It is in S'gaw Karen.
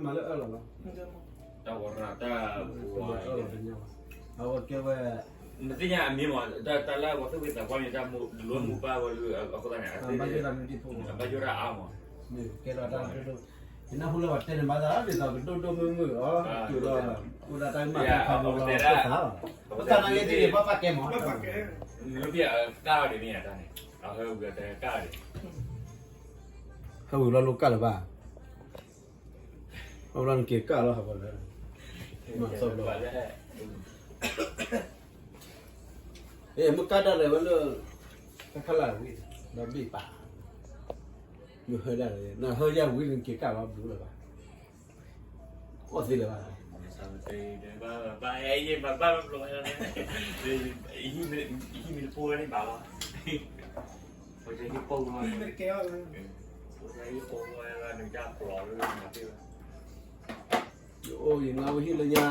မၤလၢအၢၣ်လီၤလီၤ, တၢ်ဝဲရၣ်တၢ်, အဝဲကဲဝဲ, နသ့ၣ်ညါအမ့ၢ်မး, တၢ်လၢပှၤသူၣ်က့သးပှၢ်န့ၣ် တၢ်မိၢ်လိမူပၢ်ဝဲလၢအဃိသတးန့ၣ်, ဘၣ်ယိၣ်တၢ်အါမး, ကဲဒီးတၢ်ဒိၣ်ဒိၣ်, ယနၢ်ဟူလၢပှၤတဲန့ၣ်ဘၣ်သး ဒ်သိးကဒိၣ်ဒိၣ်မုၢ်မုၢ်အီၤ, တုၤလီၤ, အိၣ်ဒၣ်တၢ်ဂ့ၢ်မး တခါဘိလီၤ, ပသးနာ်က့သ့ၣ်န့ၣ် ဘၣ်ပာ်ကဲမး, နကၢ်အီၤဒ်မ့ၢ်တၢ်န့ၣ်, အဟၢဝံၤအတကၢ်အီၤဒ်, ဟၢဝံၤလီၤလိကၢ်လၢၤဘၣ် အဝဲလီၤနက့ၤကၢ်လီၤဟးဂီၤလၢ, မၤသီဘျီ, မ့ၢ်ကၢ်ဒၣ်လဲာ်ဝဲလၢ, တၢ်ခါလၢဝံၤ, ဒီးဘ့ၣ်ပာ်, မ့ၢ်ဟၢဒၣ်လဲာ် နဟၢယၤဝံၤနက့ၤကၢ်လီၤဘျုးလၢၤဘၣ်, အီၣ်သ့လၢၤဘၣ်, ဟံၣ်မ့ၢ်တပိၢ်ဝဲန့ၣ်ဘၣ်လီၤ, ပကဲ, ပကဲ, ယအိၣ်ယနါဝဲဟံၣ်လၢညါ,